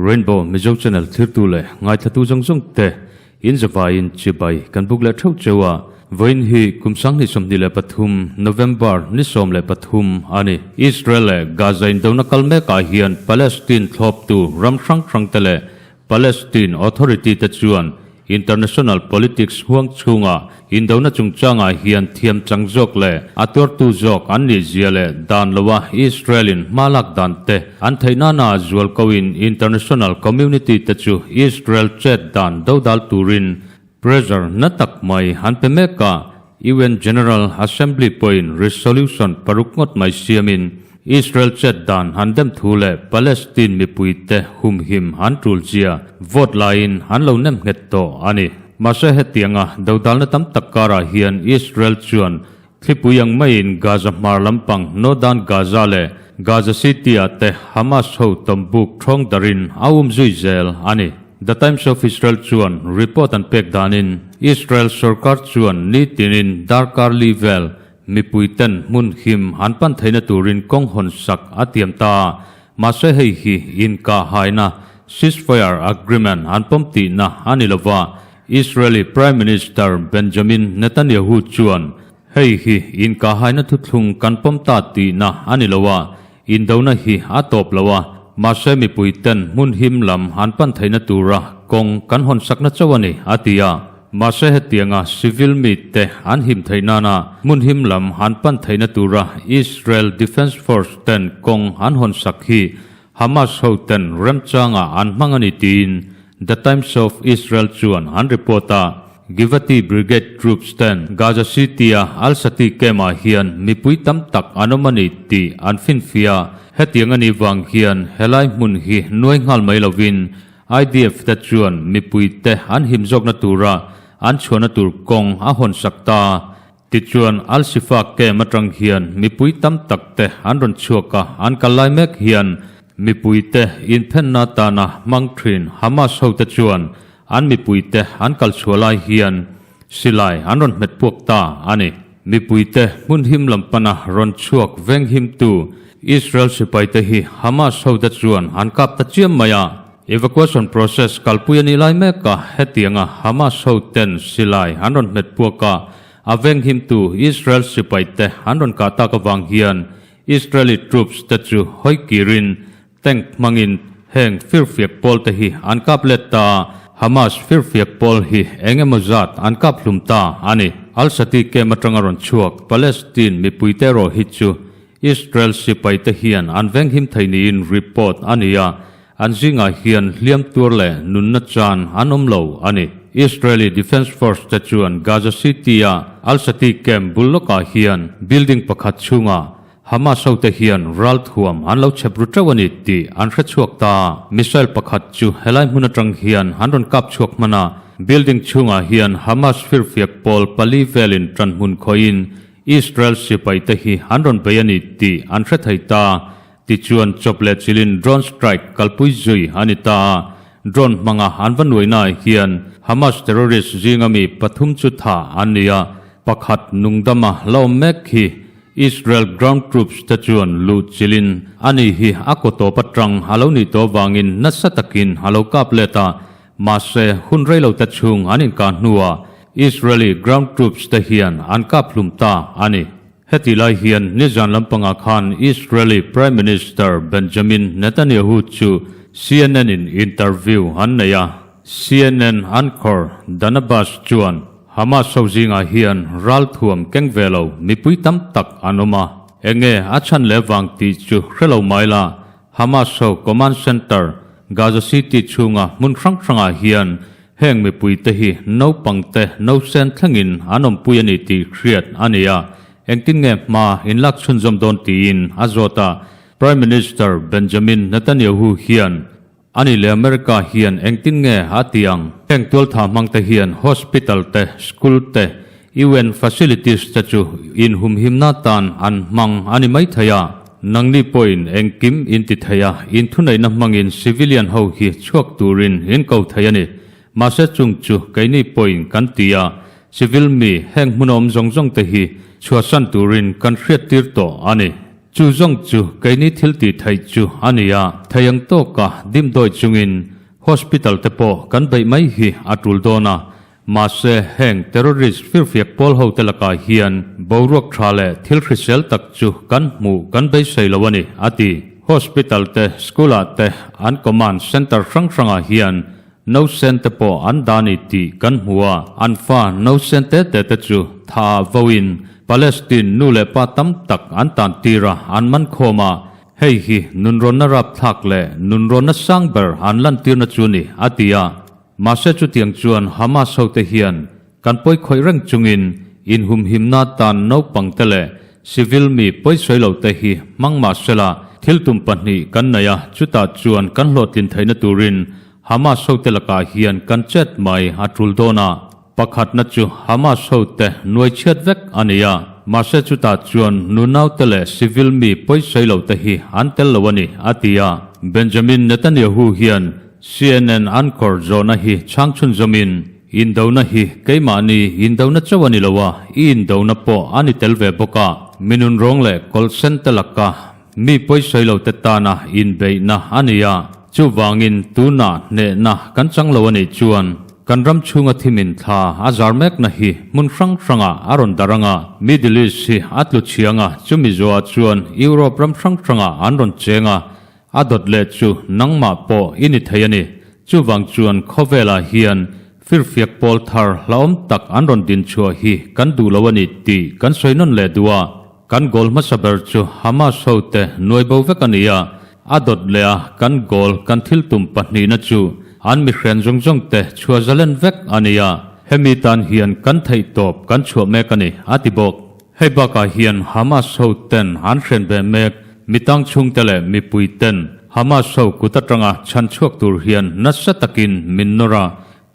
Rainbow Mizo Channel thirtu leh ngaithlatu zawng zawng te in zavaiin chibai kan buk leh theuh cheu a. Vawiin hi kum 2023 November ni 13 a ni. Israel leh Gaza indona kal mekah hian Palestine thlawptu ram hrang hrang te leh Palestine Authority te chuan International politics huang chhunga indona chungchangah hian thiam chang zawk leh a tuartu zawk an nih zia leh dan loa Israel-in hma lak dan te an theih nana zual koin international community te chu Israel chet dan dodal turin pressure na tak mai an pe mek a. UN General Assembly pawhin resolution paruk ngawt mai siamin Israel chet dan han dem thu leh Palestine mipuite humhim an tul zia vote laiin an lo nem nghet tawh a ni. Mahse hetianga dodalna tam tak karah hian Israel chuan thlipui ang maiin Gaza hmar lampang Northern Gaza leh Gaza City-ah te Hamas ho tawmbuk thawng darin a um zui zel a ni. The Times of Israel chuan report an pek danin Israel sorkar chuan nitinin darkar li vel mipuiten hmun him an pan theihna turin kawng hawn sak a tiam ta a, mahse hei hi inkahhaina, ceasefire agreement, an pawm tihna a ni lova, Israeli Prime Minister Benjamin Netanyahu chuan hei hi inkahhaina thuthlung kan pawm ta tihna a ni lo a, Indona hi a tawp lo a, mahse mipui ten hmun him lam an pan theihna tura kawng kan hawn sakna chauh a ni, a ti a. Mahse hetianga civil mi te an him theih nana hmun him lam an pan theihna tura Israel Defence Force ten kawng an hawn sak hi Hamas ho ten remchanga an hmang a ni tiin The Times of Israel chuan an report a. Givati Brigade troops ten Gaza City-a Al-Shati camp-ah hian mipui tam tak an awm a ni tih an finfiah. Hetiang a nih vang hian helai hmun hi nuai nghal mai lovin IDF te chuan mipui te an him zawkna tura an chhuahna tur kawng a hawn sak ta. Tichuan Al-Shifa camp atang hian mipui tam tak te an rawn chhuak a, an kal lai mek hian mipui te inphenna atana hmang thin Hamas hote chuan an mipui te an kal chhuah lai hian silai an rawn hmet puak ta a ni. Mipui te hmun him lam pana rawn chhuak veng himtu Israel sipai te hi Hamas hote chuan an kap ta chiam mai a. Evacuation process kalpui a nih lai mek a, hetianga Hamas ho ten silai an rawn hmet puak a, a venghimtu Israel sipai te an rawn kah tak avang hian Israeli troops te chu hawi kirin tank hmangin heng firfiak pawl te hi an kap let ta a, Hamas firfiak pawl hi eng emaw zat an kap hlum ta a ni. Al-Shati camp atanga rawn chhuak Palestine mipuite erawh hi chu Israel sipai te hian an venghim thei niin report a ni a, An zingah hian hliam tuar leh nunna chan an awm lo a ni. Israeli Defence Force te chuan Gaza City-a Al-Shati camp bul lawkah hian building pakhat chhungah Hamas hote hian ralthuam an lo chhep ru teuh a ni tih an hre chhuak ta. Missile pakhat chu helai hmun atang hian an rawn kap chhuak hman a, building chhungah hian Hamas firfiak pawl pali velin tanhmun khawihin Israel sipaite hi an rawn bei a ni tih an hre thei ta. Tichuan, chawp leh chilin drone strike kalpui zui a ni ta a, drone hmanga an va nuainaah hian Hamas terrorist zinga mi pathum chu tha an ni a, pakhat nungdama la awm mek hi Israel ground troops te chuan luh chilin a ni hi a kaw tawp atang a lo nih tawh avangin nasa takin a lo kap let a, mahse hun reilo te chhung an inkah hnuah Israeli ground troops te hian an kap hlum ta a ni. Heti lai hian nizan lampangah khan Israeli Prime Minister Benjamin Netanyahu chu CNN in interview an nei a. CNN anchor Dana Bash chuan Hamas ho zingah hian ralthuam keng ve lo mipui tam tak an awm a, enge a chhan leh vang tih chu hre lo mai la, Hamas ho command center Gaza City chhunga hmun hrang hrangah hian Heng mipuite hi naupangte nausen thlengin an awmpui a ni tih hriat a ni a, engtin nge hma in lak chhunzawm dawn tiin a zawt a. Prime Minister Benjamin Netanyahu hian a ni leh America hian engtin nge a ti ang? Heng tualtha hmangte hian hospital te, school te, UN facilities te chu inhumhimna tan an hmang a ni maithei a. Nangni pawhin engkim in ti thei a, in thuneihna hmangin civilian ho hi chhuak turin in ko thei a ni. Mahse chung chu keini pawhin kan ti a, civil mi heng hmunawm zawng zawng te hi chhuahsan turin kan hriattir tawh a ni. Chu zawng chu keini thil tih theih chu a ni a, thei ang tawka dimdawi chungin hospital te pawh kan beih mai hi a tul dawn a, mahse heng terrorist firfiak pawl ho te lakah hian boruak tha leh thil hrisel tak chu kan hmuh kan beisei lo a ni, a ti. Hospital te, school ah te, an command center hrang hrangah hian Nausen te pawh an dah ni tih kan hmu a, an fa nausen te te te chu tha ah voin Palestine nu leh pa tam tak an tan tir a, an man khawm a, hei hi nunrawnna rapthlak leh nunrawnna sang ber an lantirna chu ni, a ti a. Mahse chutiang chuan Hamas hote hian kan pawi khawih reng chungin inhumhimna tan naupang te leh civil mi pawisawi lo te hi hmang mah sela thil tum pahnih kan nei a, chutah chuan kan hlawhtlin theihna turin Hamas hote lakah hian kan chet mai a tul dawn a, pakhatna chu Hamas hote nuai chhiat vek a ni a, mahse chutah chuan nunaute leh civil mi pawisawi lo te hi an tel lo a ni, a ti a. Benjamin Netanyahu hian CNN anchor zawhna hi chhang chhunzawmin, Indona hi keimahni indona chauh a ni lo a, i indona pawh a ni tel ve bawk a, minun rawng leh kawlh sen te laka mi pawisawi lo te tana inbeihna a ni a, chuvangin tunah hnehna kan chang lo a nih chuan kan ram chhunga thimin thla a zar mekna hi hmun hrang hrangah a rawn darh ang a, Middle East hi a tlu chhiang a, chumi zawhah chuan Europe ram hrang hrangah an rawn cheng a, A dawt leh chu nangmah pawh i ni thei a ni. Chuvang chuan khawvelah hian firfiak pawl thar hlauhawm tak an rawn din chhuah hi kan duh lo a ni tih kan sawi nawn leh duh a. Kan goal hmasa ber chu Hamas hote nuai bo vek a ni a. A dawt leh a kan goal kan thil tum pahnihna chu an mihren zawng zawng te chhuah zalen vek a ni a. Hemi tan hian kan theih tawp kan chhuah mek a ni, a ti bawk. Hei bakah hian Hamas hoten an hren ve mek. Mitang chhungte leh mipui ten Hamas ho kut atanga chhan chhuak tur hian nasa takin min nawr a,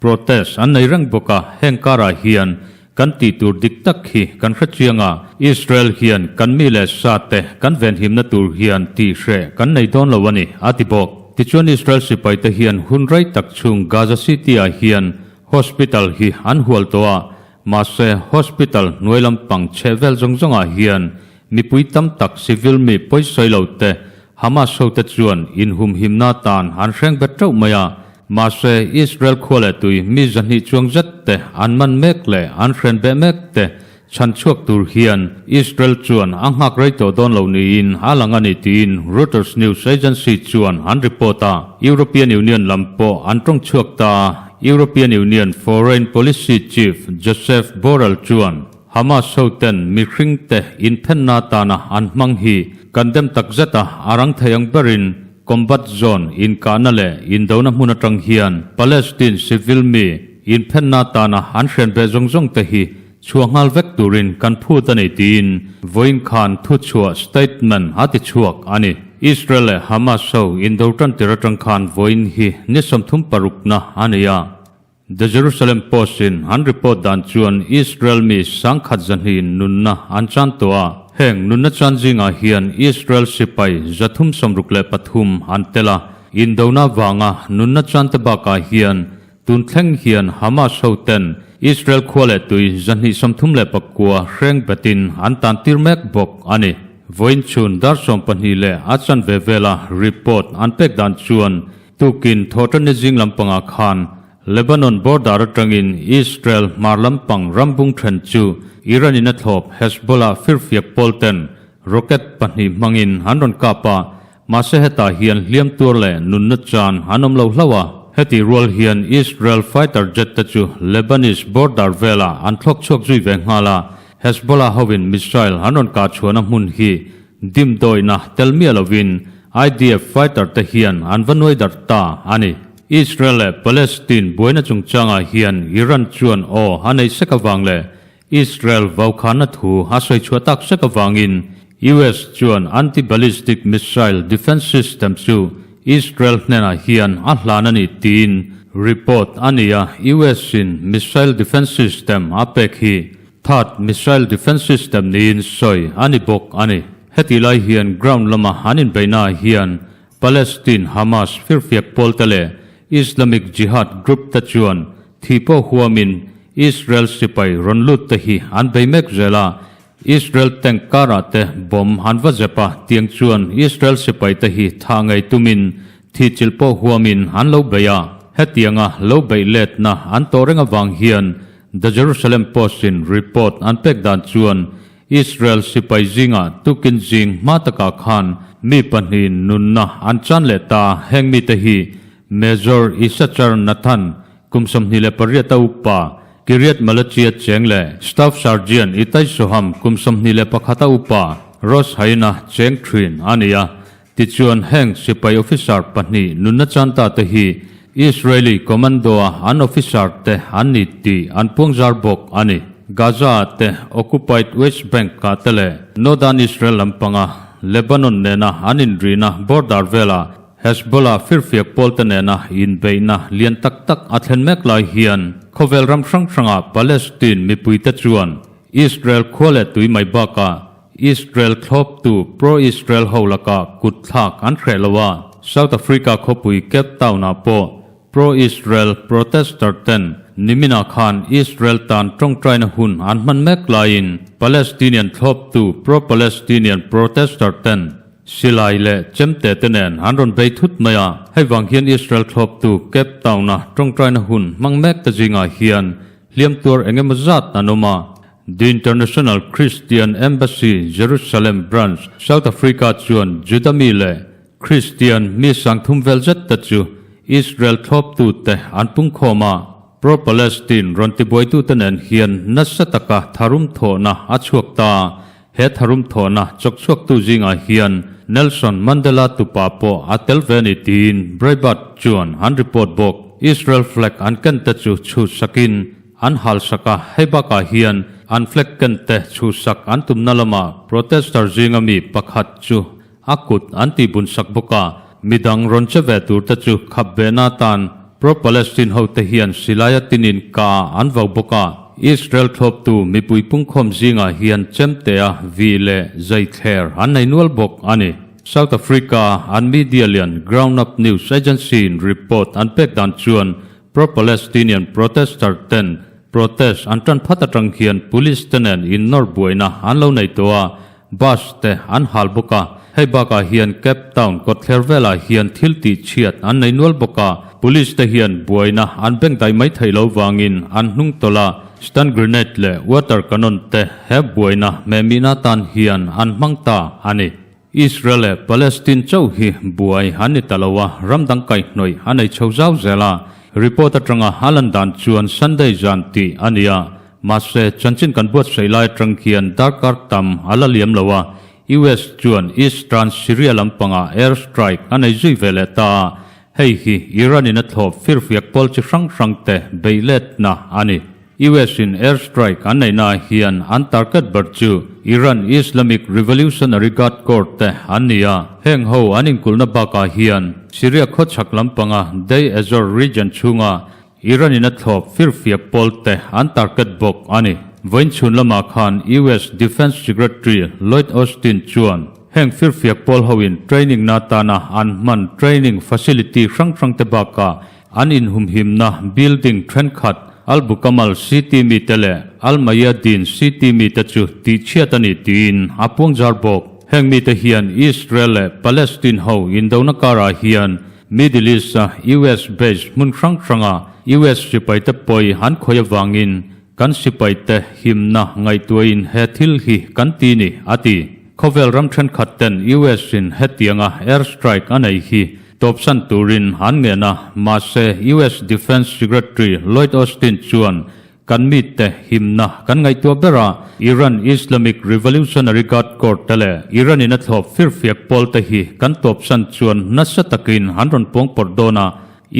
protest an nei reng bawk a, heng karah hian kan tih tur dik tak hi kan hre chiang a, Israel hian kan mi leh sa te kan venhimna tur hian tih hreh kan nei dawn lo a ni, a ti bawk. Tichuan Israel sipai te hian hun rei tak chhung Gaza City ah hian hospital hi an hual tawh a, mahse hospital hnuai lampang chheh vel zawng zawngah hian Mipui tam tak civil mi pawisawi lo te Hamas hote chuan inhumhimna tan an hreng bet teuh mai a, mahse Israel khua leh tui mi 200 chuang zet te an man mek leh an hren beh mek te chhan chhuak tur hian Israel chuan a nghak rei tawh dawn lo niin a lang a ni tiin Reuters news agency chuan an report a. European Union lam pawh an tawng chhuak ta a, European Union foreign policy chief Josep Borrell chuan Hamas hoten mihringte inphenna atana an hmang hi kan dem tak zet a, a rang thei ang berin combat zone inkahna leh indona hmun atang hian Palestine civil mi inphenna atana an hrian ve zawng zawng te hi chhuah nghal vek turin kan phut a ni tiin vawiin khan thuchhuah statement a ti chhuak a ni. Israel leh Hamas ho indo tan tir atang khan vawiin hi ni 30 parukna a ni a. The Jerusalem Post-in an report dan chuan Israel mi 10,100 nunna an chan tawh a, heng nunna chan zingah hian Israel sipai 363 an tel a, indona vanga nunna chante bakah hian tun thleng hian Hamas hoten Israel khua leh tui 239 hreng betin an tan tir mek bawk a ni. Vawiin chhun dar 12 leh a chanve vela report an pek dan chuan Tukin Thawhṭanni zing lampangah khan Lebanon border aṭangin Israel hmar lampang rambung ṭhen chu Iran-in a thlawp Hezbollah firfiak pawlten rocket pahnih hmangin an rawn kap a, mahse hetah hian hliam tuar leh nunna chan an awm lo hlauh a. Hetih rual hian Israel fighter jet te chu Lebanese border velah an thlawk chhuak zui ve nghal a, Hezbollah hoin missile an rawn kah chhuahna hmun hi Dimdawina tel miah lovin IDF fighter te hian an va nuai darh ta a ni. Israel leh Palestine buaina chungchangah hian Iran chuan aw a nei sek avang leh Israel vaukhana thu a sawi chhuah tak sek avangin US chuan anti-ballistic missile defense system chu Israel hnenah hian a hlan a ni tiin report a ni a, US in missile defense system a pek hi THAAD missile defense system niin sawi a ni bawk a ni. Heti lai hian ground lama an inbeihnaah hian Palestine Hamas firfiak pawlte leh Islamic Jihad group te chuan thi pawh huamin Israel sipai rawn lut te hi an bei mek zel a. Israel tank karah te bomb an va zep a, tiang chuan Israel sipai te hi thah ngei tumin thi chilh pawh huamin an lo bei a. Hetianga lo beih letna an tawh reng avang hian The Jerusalem Post-in report an pek dan chuan Israel sipai zingah tukin zing hma takah khan mi pahnihin nunna an chan leh ta. Heng mite hi Major Issachar Nathan, kum 28 a upa, Kiryat Malachia cheng leh Staff Sergeant Itai Soham, kum 21 a upa, Rosh Haina cheng thin a ni a. Tichuan heng sipai officer pahnih nunna chan ta te hi Israeli commando-a an officer te an ni tih an puangzar bawk a ni. Gaza-ah te, occupied West Bank-ah te leh Northern Israel lampanga Lebanon nena an inrihna border velah Hezbollah firfiak pawlte nena inbeihna lian tak tak a thlen mek lai hian khawvel ram hrang hrangah Palestine mipuite chuan Israel khua leh tui mai bakah Israel thlawptu pro-Israel ho lakah kut thlak an hreh lo a. South Africa khawpui Cape Town-ah pawh pro-Israel protester ten niminah khan Israel tan tawngtaina hun an hman mek laiin Palestinian thlawptu pro-Palestinian protester ten Silai leh chemte te nen an rawn bei thut mai a, hei vang hian Israel thlawptu Cape Town-a tawngtaina hun hmang mek te zingah hian hliam tuar eng emaw zat an awm a. The International Christian Embassy Jerusalem Branch, South Africa chuan Juda mi leh Kristian mi sangthum vel zet te chu Israel thlawptu te an pungkhawm a, Pro-Palestine rawn tibuaitute nen hian nasa taka tharum thawhna a chhuak ta. He tharum thawhna chawkchhuaktu zingah hian Nelson Mandela tupa pawh a tel ve a ni tiin Breitbart chuan an report bawk. Israel flag an ken te chu chhuhsakin an halsak a, hei bakah hian an flag ken te chhuhsak an tumna lamah protester zinga mi pakhat chu a kut an tihbunsak bawk a, midang rawn che ve tur te chu khap vehna atan Pro-Palestine ho te hian silaia tinin ka an vau bawk a, Israel thlawptu mipui pungkhawm zingah hian chemtea vi leh zaithler an nei nual bawk a ni. South Africa an media lian GroundUp News Agency in report an pek dan chuan Pro-Palestinian protester ten protest an tan phat atang hian police te nen innawr buaina an lo nei tawh a, Bus te an hal bawk a, hei bakah hian Cape Town kawtthler velah hian thil tih chhiat an nei nual bawk a, Police te hian buaina an bengdaih mai theih lo vangin an hnung tawlh a, stun grenade leh water cannon te he buaina hmehmihna tan hian an hmang ta a ni. Israel leh Palestine chauh hi buai an ni ta lo a, ram dang kaihhnawih a nei chho zau zel a, report atanga a lan dan chuan Sunday zan tih a ni a, Mahse, chanchin kan buatsaih lai atang hian darkar tam a la liam lo a, US chuan Eastern Syria lampangah air strike a nei zui ve leh ta a, hei hi Iran in a thlawp firfiak pawl chi hrang hrang te beih letna a ni. US in air strike an neihna ah hian an target ber chu Iran Islamic Revolutionary Guard Corps te an ni a, heng ho an inkulhna bakah hian Syria khawchhak lampanga Deir Ezzor region chhunga Iran in a thlawp firfiak pawl te an target bawk a ni. Vawiin chhun lamah khan US Defence Secretary Lloyd Austin chuan heng firfiak pawl ho in training na atana an hman training facility hrang hrang te bakah an inhumhimna building thenkhat Al Bukamal City mi te leh Al Mayadeen City mi te chu tihchhiat a ni tiin a puangzar bawk. Heng mite hian Israel leh Palestine ho indona karah hian Middle East-a US base hmun hrang hranga US sipaite pawi an khawih avangin kan sipaite himna ngaihtuahin he thil hi kan ti ni, a ti. Khawvel ram thenkhat ten US-in hetianga air strike a nei hi tawpsan turin an ngen a, mahse US Defence Secretary Lloyd Austin chuan Kan mite himna kan ngaihtuah ber a, Iran Islamic Revolutionary Guard Corps te leh Iran in a thlawp firfiak pawl te hi kan tawpsan chuan nasa takin an rawn pawng pawrh dawn a,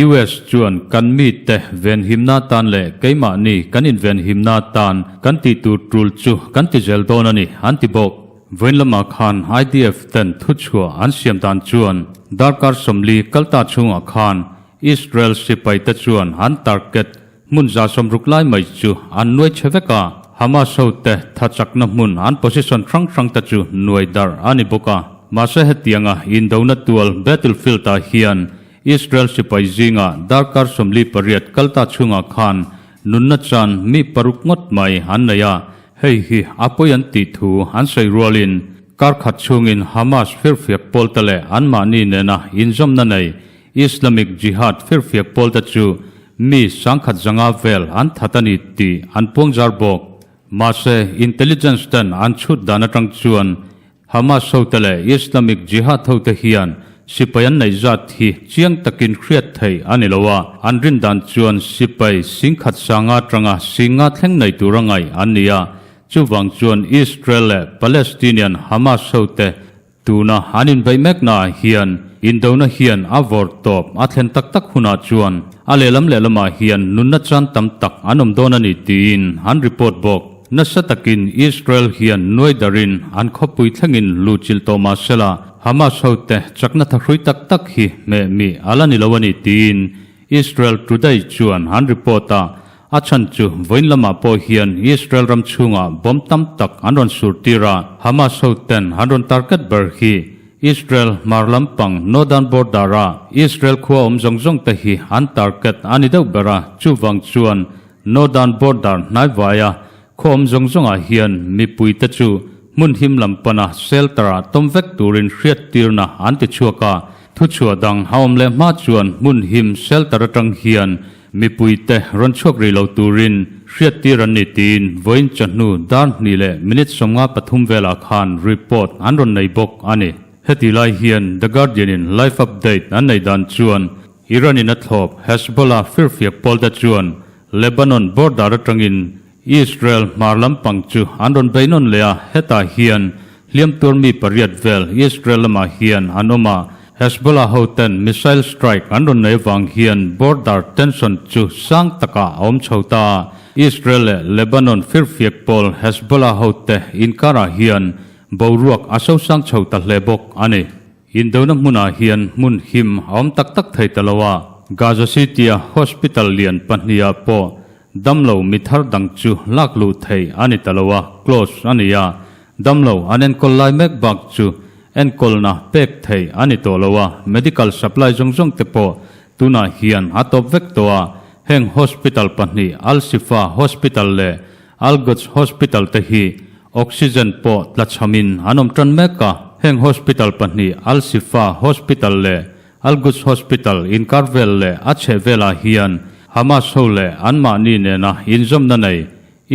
US chuan kan mite venhimna atan leh keimahni kan invenhimna atan kan tih tur tul chu kan ti zel dawn a ni, an ti bawk. Vawiin lamah khan IDF ten thuchhuah an siam dan chuan darkar 40 kalta chhungah khan Israel sipaite chuan an target Hmun 160 lai mai chu an nuai chhe vek a, Hamas hote tha chakna hmun an position hrang hrang te chu nuai darh a ni bawk a. Mahse hetianga indona tual battlefield ah hian Israel sipai zingah darkar 48 kalta chhungah khan nunna chan mi paruk ngawt mai an nei a. Hei hi a pawi an tih thu an sawi rualin kar khat chhungin Hamas firfiak pawlte leh anmahni nena inzawmna nei Islamic Jihad firfiak pawlte chu mi sangkhat zanga vel an that a ni tih an puangzar bawk. Mahse, intelligence ten an chhut dan atang chuan Hamas hote leh Islamic Jihad hote hian sipai an neih zat hi chiang takin hriat theih a ni lo a, an rin dan chuan sipai singkhat sanga atanga singa thleng nei tura ngaih an ni a, chuvang chuan Israel leh Palestinian Hamas hote tuna an inbeih meknaah hian indona hian a vawrh tawp a thlen tak tak hunah chuan a lehlam lehlamah hian nunna chan tam tak an awm dawn a ni tiin an report bawk. Nasa takin Israel hian nuai darin an khawpui thlengin lu chilh tawh mah sela, Hamas hote chakna thahrui tak tak hi hmeh mi a la ni lo a ni tiin Israel Today chuan an report a, a chhan chu vawiin lamah pawh hian Israel ram chhungah bomb tam tak an rawn sur tir a, Hamas hoten an rawn target ber hi Israel hmar lampang Northern border a Israel khua awm zawng zawng te hi an target a ni deuh ber a, chuvang chuan Northern border hnai vaia khaw awm zawng zawngah hian mipuite chu hmun him lam pana shelter ah tawm vek turin hriattirna an ti chhuak a. Thuchhuah dang a awm leh hma chuan hmun him shelter atang hian mipuite rawn chhuak rih lo turin hriattir an ni tiin vawiin chawhnu dar hnih leh minute 53 velah khan report an rawn nei bawk a ni. Heti lai hian The Guardian in live update an nei dan chuan Iran in a thlawp Hezbollah firfiak pawlte chuan Lebanon border atangin Israel hmar lampang chu an rawn bei nawn leh a, hetah hian hliam tur mi pariat vel Israel lamah hian an awm a, Hezbollah hoten missile strike an rawn nei avang hian border tension chu sang takah a awm chho ta a, Israel leh Lebanon firfiak pawl Hezbollah hote inkarah hian boruak a sosang chho ta hle bawk a ni. Indona hmunah hian hmun him a awm tak tak thei ta lo a, Gaza City-a hospital lian pahniha pawh damlo mi thar dang chu lak luh theih a ni ta lo a, close a ni a, damlo an enkawl lai mek bak chu enkawlna pek theih a ni tawh lo a, medical supply zawng zawng te pawh tunah hian a tawp vek tawh a, heng hospital pahnih Al-Shifa Hospital leh Al-Quds Hospital te hi oxygen pawh tlachhamin an awm tan mek a, heng hospital pahnih Al-Shifa Hospital leh Al-Quds Hospital inkar vel leh a chheh velah hian Hamas ho leh anmahni nena inzawmna nei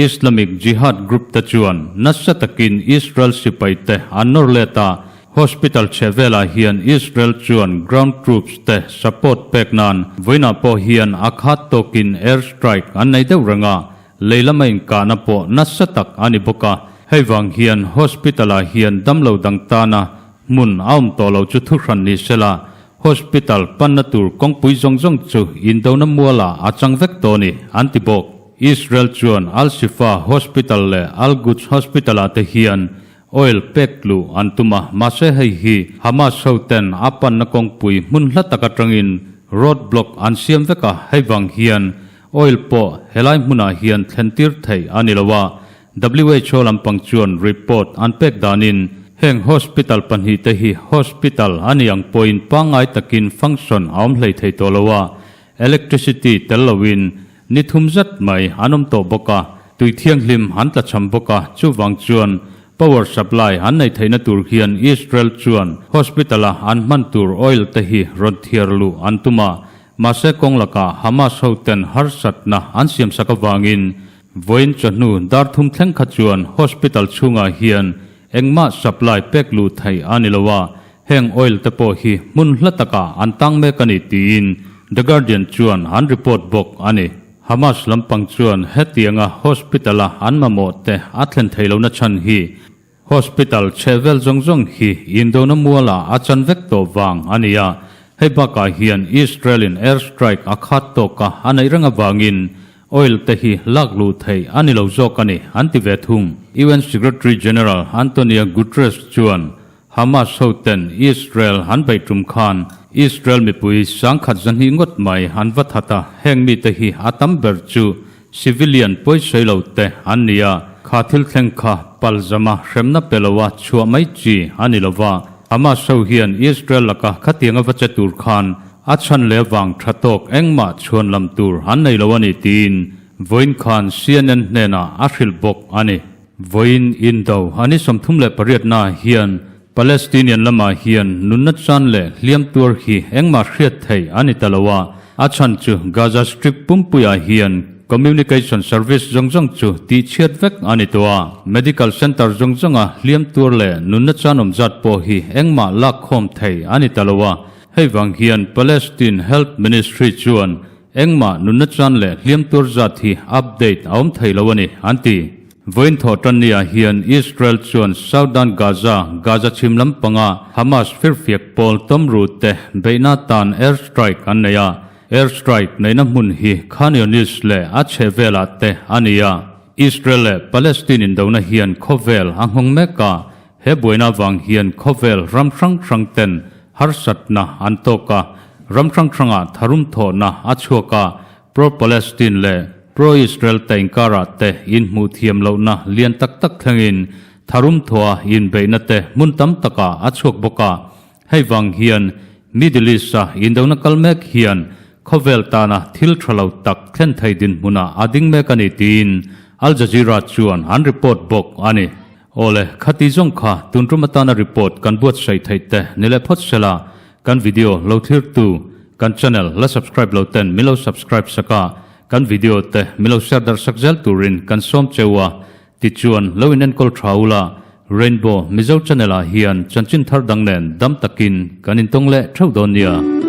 Islamic Jihad group te chuan nasa takin Israel sipai te an nawr let a, hospital chheh velah hian Israel chuan ground troops te support pek nan vawiinah pawh hian a khat tawkin air strike an nei deuh reng a, Lei lama inkahna pawh nasa tak a ni bawk a, hei vang hian hospital-ah hian damlo dang tana hmun a awm tawh lo chu thuhran ni sela, hospital panna tur kawngpui zawng zawng chu indona mualah a chang vek tawh a ni, an ti bawk. Israel chuan Al-Shifa Hospital leh Al-Quds Hospital-ah te hian oil pek luh an tum a, mahse hei hi Hamas hoten a panna kawngpui hmun hla tak atangin road block an siam vek a, hei vang hian Oil pawh helai hmunah hian thlentir theih a ni lo a, who lampang chuan report an pek danin heng hospital pahnihte hi hospital a ni ang pawhin pangngai takin function a awm hlei thei tawh lo a, electricity tel loin ni thum zat mai an awm tawh bawk a, tui thianghlim an tlachham bawk a, chuvang chuan power supply an nei theihna tur hian Israel chuan hospital-a an hman tur oil te hi rawn thiar luh an tum a, Mahse kawng lakah Hamas hoten harsatna an siamsak avangin vawiin chawhnu dar thum thleng kha chuan hospital chhungah hian engmah supply pek luh theih a ni lo a, heng oil te pawh hi hmun hla takah an tang mek a ni tiin The Guardian chuan an report bawk a ni. Hamas lampang chuan hetianga hospital-a an mamawh te a thlen theih lohna chhan hi Hospital chhehvel zawng zawng hi indona mualah a chan vek tawh vang a ni a, hei bakah hian Israel-in air strike a khat tawk a a neih reng avangin oil te hi lak luh theih a ni lo zawk a ni, an ti ve thung. UN Secretary General Antonio Guterres chuan Hamas hoten Israel an beih tum khan Israel mipui sangkhat zahnih ngawt mai an va that a, heng mite hi a tam ber chu Civilian pawisawi lo te an ni a, kha thil thleng kha palzama hremna pe loa chhuah mai chi a ni lova. Hamas ho hian Israel laka khatiang a va che tur khan a chhan leh avang tha tawk engmah chhuan lam tur an nei lo a ni tiin vawiin khan CNN hnenah a hrilh bawk a ni. Vawiin indo a ni 38 naah hian Palestinian lamah hian nunna chan leh hliam tuar hi engmah hriat theih a ni ta lo a, a chhan chu Gaza Strip pumpuiah hian communication service zawng zawng chu tihchhiat vek a ni tawh a, medical centre zawng zawnga hliam tuar leh nunna chan awm zat pawh hi engmah lak khawm thei a ni ta lo a, hei vang hian Palestine Health Ministry chuan Engmah nunna chan leh hliam tur zat hi update a awm thei lo a ni, an ti. Vawiin thawh tanniah hian Israel chuan Southern Gaza, Gaza chhim lampanga Hamas firfiak pawl tawmru te beihna tan air strike an nei a. Air strike neihna hmun hi Khan Younis leh a chhehvelah te a ni a. Israel leh Palestine indona hian khawvel a nghawng mek a, he buaina avang hian khawvel ram hrang hrang ten Harsatna an tawk a, ram hrang hrangah tharum thawhna a chhuak a, pro-Palestine leh pro-Israel te inkarah te inhmuh thiam lohna lian tak tak thlengin tharum thawha inbeihna te hmun tam takah a chhuak bawk a. Hei vang hian Middle East-a indona kal mek hian khawvel tana thil tha lo tak thlen thei dinhmunah a ding mek a ni tiin Al Jazeera chuan an report bawk a ni. Awle, khati zawng kha tun tum atana report kan buatsaih theih te ni leh phawt sela, kan video lo thlir tu, kan channel la subscribe lo ten min lo subscribe sak a, kan video te min lo share darh sak zel turin kan sawm cheu a, tichuan lo in enkawl tha ula, Rainbow Mizo channel ah hian chanchin thar dang nen dam takin kan intawng leh theuh dawn nia.